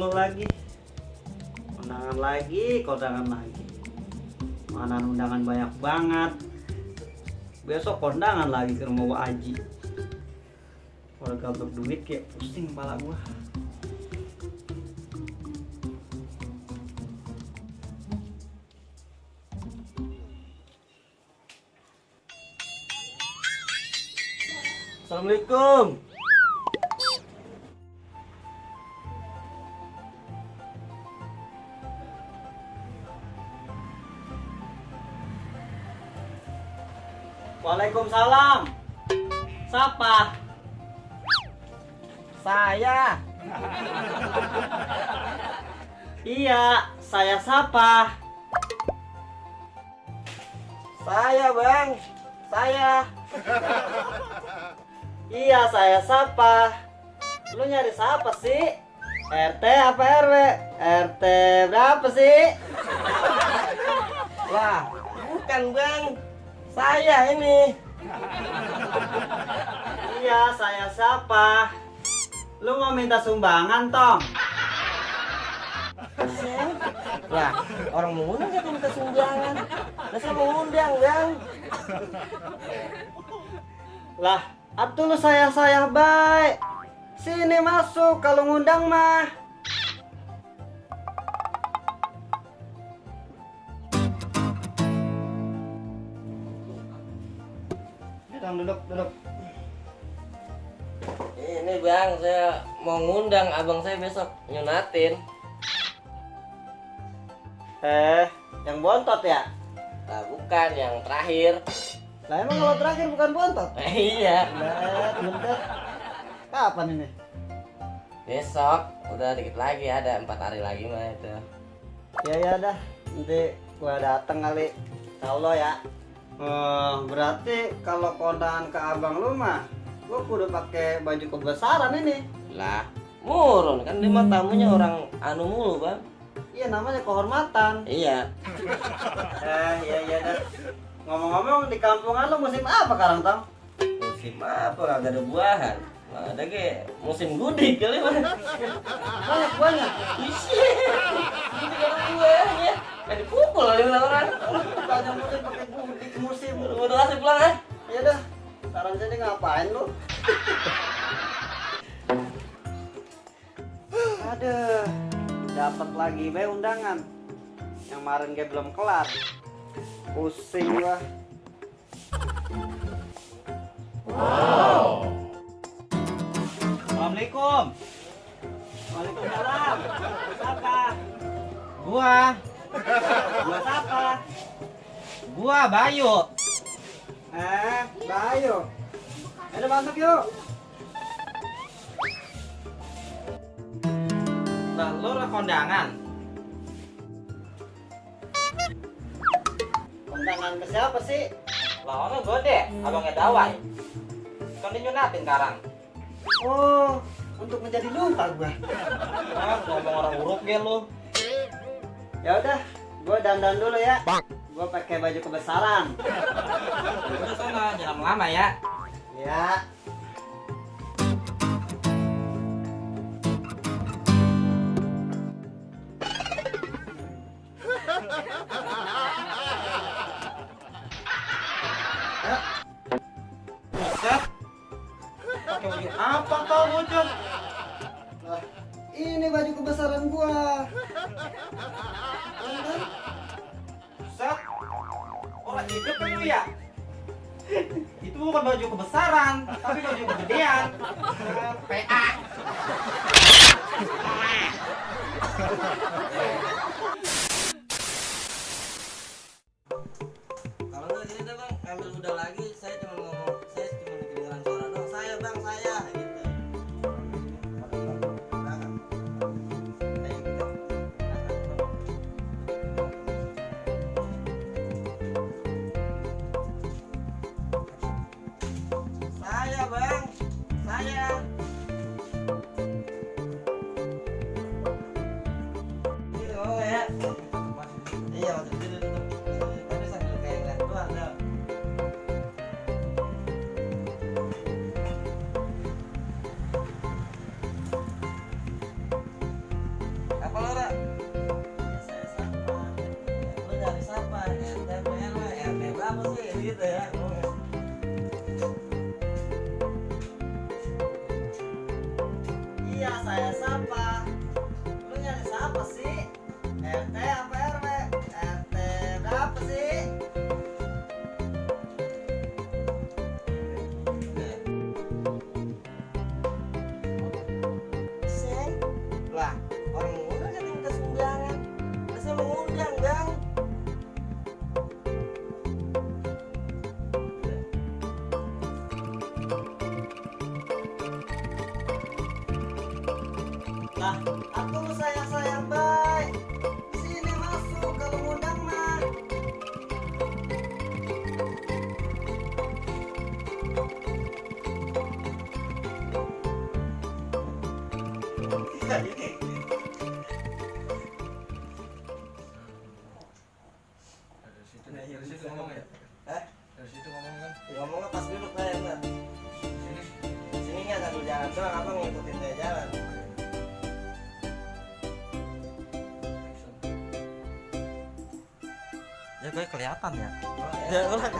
mulu lagi. Kondangan lagi. Mana undangan banyak banget. Besok kondangan lagi ke rumah Wak Aji. Kalau gak berduit kayak pusing kepala gua. Assalamualaikum. Waalaikumsalam. Siapa? Saya. Iya, saya siapa? Saya, Bang. Saya. Iya, saya siapa? Lu nyari siapa sih? RT apa RW? RT berapa sih? Lah, bukan, Bang. Saya ini. Iya, saya siapa? Lu mau minta sumbangan, Tong? Lah, orang mau ngundang gak minta sumbangan? Masa mau ngundang, Bang? Lah, atuh lu saya baik. Sini masuk kalau ngundang mah. Duduk. Ini Bang, saya mau ngundang abang saya besok nyunatin. Yang bontot ya? Nah, bukan yang terakhir. Lah emang kalau terakhir bukan bontot? Iya. Bentar. Kapan ini? Besok, udah dikit lagi, ada 4 hari lagi mah itu. Ya dah, nanti gua dateng kali. Allah ya. Berarti kalau kondangan ke abang lu mah, gua kudu pakai baju kebesaran ini. Lah, murun kan dia mah tamunya orang anu mulu, Bang. Iya, namanya kehormatan. Iya. Iya dah. Ngomong-ngomong, di kampungan lu musim apa sekarang, Tong? Musim apa? Kagak ada buahan. Nah, ada ke musim gudik kali mah. Banyak. Isi. Gudik orang buahnya. Kan dipukul oleh orang. Banyak musim pakai musim. Udah kasih pulang ah. Iya dah. Sekarang sini ngapain lu? Aduh, dapat lagi be undangan. Yang kemarin gue belum kelar. Pusing gua. Wow. Assalamualaikum. Waalaikumsalam. Siapa? Gua Siapa? Bayu. Bayu. Ayo masuk yuk. Lah lu lah kondangan. Kondangan ke siapa sih? Lah orang gede, abangnya Dawai. Kan dia nyunatin sekarang. Oh, untuk menjadi lupa gua. Ah, ngomong orang huruf ge lu. Ya udah, gua dandan dulu ya. Gua pakai baju kebesaran. Udah sana, jangan lama ya. Ya. Buset. Pakai baju apa kau bocah? Nah, ini baju kebesaran gua. Buset. Orang hidup kan lu ya? Itu bukan baju kebesaran, tapi baju kegedean. PA. Kalau nggak gini deh Bang, ambil udah lagi, saya cuma ngomong, saya cuma kedengeran suara dong. Saya Bang, saya gitu. Saya Bang, saya. Gitu ngomong ya. Iya, masuk dulu. Tapi sambil kayak ngeliat luar dah. gitu ya. Iya, saya sapa. Lu nyari siapa sih? RT apa RW? RT berapa sih? Sen, lah orang muda kan minta sumbangan. Saya mau ngundang bang. Lah, aku lu sayang-sayang baik. Sini masuk kalau ngundang mah. Dari situ ngomong ya? Hah? Dari situ ngomong kan? Ngomongnya pas duduk saya enggak. Sininya sambil jalan doang, abang ngikutin saya jalan. Ya gue kelihatan ya. Oh, Ya ulang.